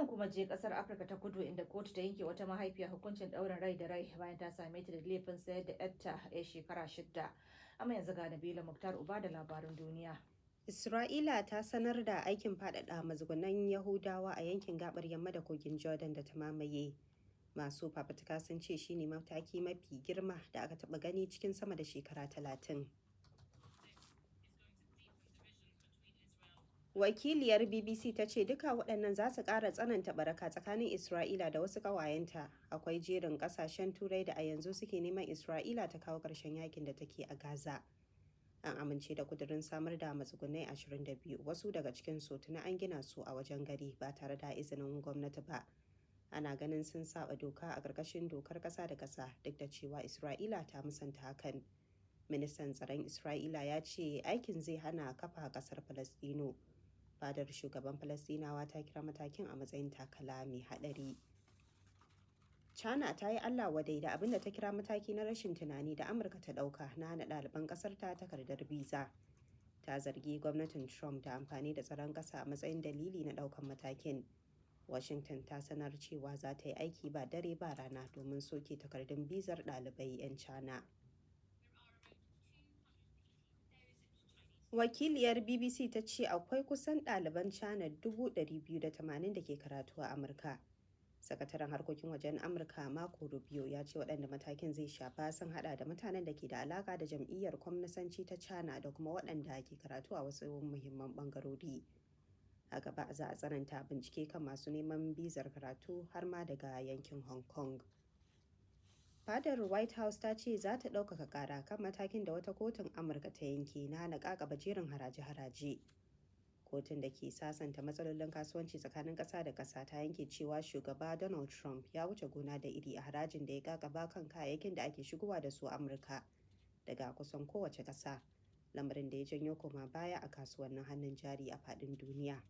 mu kuma je kasar Afirka ta Kudu, inda kotu ta yanke wata mahaifiya hukuncin ɗaurin rai da rai bayan ta same ta da laifin sayar da yarta ya shekara 6. Amma yanzu ga Nabila Muktar Uba da labarin duniya. Isra'ila ta sanar da aikin faɗaɗa matsugunan Yahudawa a yankin gabar yamma da kogin Jordan da ta mamaye. Masu fafutuka sun ce shi ne mataki mafi girma da aka taɓa gani cikin sama da shekara 30. Wakiliyar BBC ta ce duka waɗannan za su ƙara tsananta baraka tsakanin Isra'ila da wasu ƙawayenta. Akwai jerin ƙasashen Turai da a yanzu suke neman Isra'ila ta kawo ƙarshen yakin da take a Gaza. An amince da kudirin samar da matsugunai 22, wasu daga cikin su tuni an gina su a wajen gari ba tare da izinin gwamnati ba. Ana ganin sun saba doka a ƙarƙashin dokar ƙasa da ƙasa, duk da cewa Isra'ila ta musanta hakan. Ministan tsaron Isra'ila ya ce aikin zai hana kafa ƙasar Falastino. Fadar shugaban Falastinawa ta kira matakin a matsayin takala mai haɗari. China ta yi Allah wadai da abin da ta kira mataki na rashin tunani da Amurka ta ɗauka na hana ɗaliban ƙasar ta takardar biza. Ta zargi gwamnatin Trump da amfani da tsaron ƙasa a matsayin dalili na ɗaukan matakin. Washington ta sanar cewa za ta yi aiki ba dare ba rana domin soke takardun bizar ɗalibai 'yan China. Wakiliyar BBC ta ce akwai kusan ɗaliban China 280,000 da ke karatu a Amurka. Sakataren harkokin wajen Amurka Marco Rubio ya ce waɗanda matakin zai shafa sun hada da mutanen da ke da alaka da jam'iyyar kwamnisanci ta China da kuma waɗanda ke karatu a wasu muhimman ɓangarori. A gaba za a tsananta bincike kan masu neman bizar karatu har ma daga yankin Hong Kong. Fadar White House ta ce za ta ɗaukaka ƙara kan matakin da wata kotun Amurka ta yanke na hana ƙaƙaba jerin haraje-haraje. Kotun da ke sasanta matsalolin kasuwanci tsakanin ƙasa da ƙasa ta yanke cewa shugaba Donald Trump ya wuce gona da iri a harajin da ya kakaba kan kayayyakin da ake shigowa da su Amurka daga kusan kowace ƙasa, lamarin da ya janyo koma baya a kasuwannin hannun jari a faɗin duniya.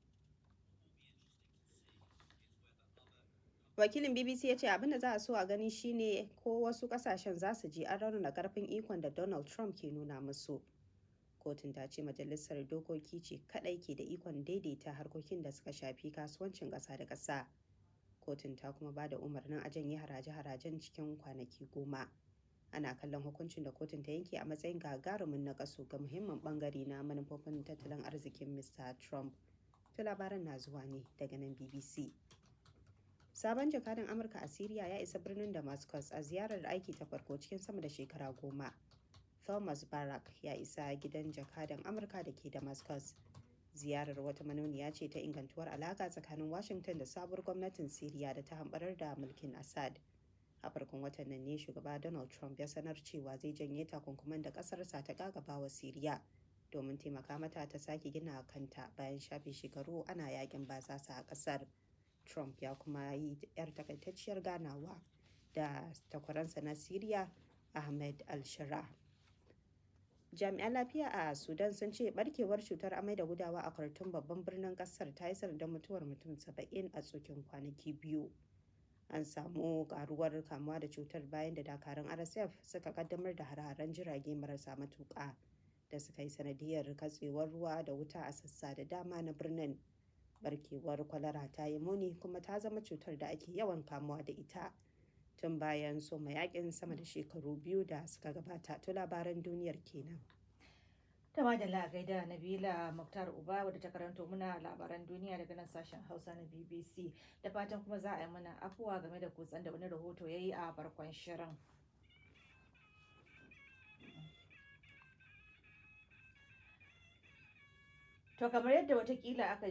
Wakilin BBC ya ce abin da za a so a gani shine ko wasu ƙasashen za su ji an raunana karfin ikon da Donald Trump ke nuna musu. Kotun ta ce majalisar dokoki ce kadai ke da ikon daidaita harkokin da suka shafi kasuwancin ƙasa da ƙasa. Kotun ta kuma ba da umarnin a janye haraje-harajen cikin kwanaki 10. Ana kallon hukuncin da kotun ta yanke a matsayin gagarumin nakasu ga muhimmin bangare na manufofin tattalin arzikin Mr. Trump. To, labaran na zuwa ne daga nan BBC. Sabon jakadan Amurka a Siriya ya isa birnin Damascus a ziyarar aiki ta farko cikin sama da shekara 10. Thomas Barak ya isa gidan jakadan Amurka da ke Damascus. Ziyarar wata manuniya ce ta ingantuwar alaka tsakanin Washington da sabuwar gwamnatin Siriya da ta hambarar da mulkin Assad. A farkon watan nan ne shugaba Donald Trump ya sanar cewa zai janye takunkuman da kasarsa ta gagaba wa Siriya domin taimaka mata ta sake gina kanta bayan shafe shekaru ana yakin basasa a kasar. Trump ya kuma yi 'yar takaitacciyar ganawa da takwaransa na Siriya, Ahmed al-Shara. Jami'an lafiya a Sudan sun ce barkewar cutar amai da gudawa a Khartoum, babban birnin kasar, ta yi sanadin mutuwar mutum 70 a tsokin kwanaki 2. An samu karuwar kamuwa da cutar bayan da dakarun RSF suka kaddamar da hare-haren jirage marasa matuka da suka yi sanadiyar katsewar ruwa da wuta a sassa da dama na birnin. Barkewar kwalara ta yi muni kuma ta zama cutar da ake yawan kamuwa da ita tun bayan soma yakin sama da shekaru 2 da suka gabata. To, labaran duniyar kenan. Ta madalla, a gaida Nabila Muktar Uba wadda ta karanto muna labaran duniya daga nan sashen Hausa na BBC. Da fatan kuma za a yi mana afuwa game da kutsen da wani rahoto ya yi a farkon shirin. To, kamar yadda watakila aka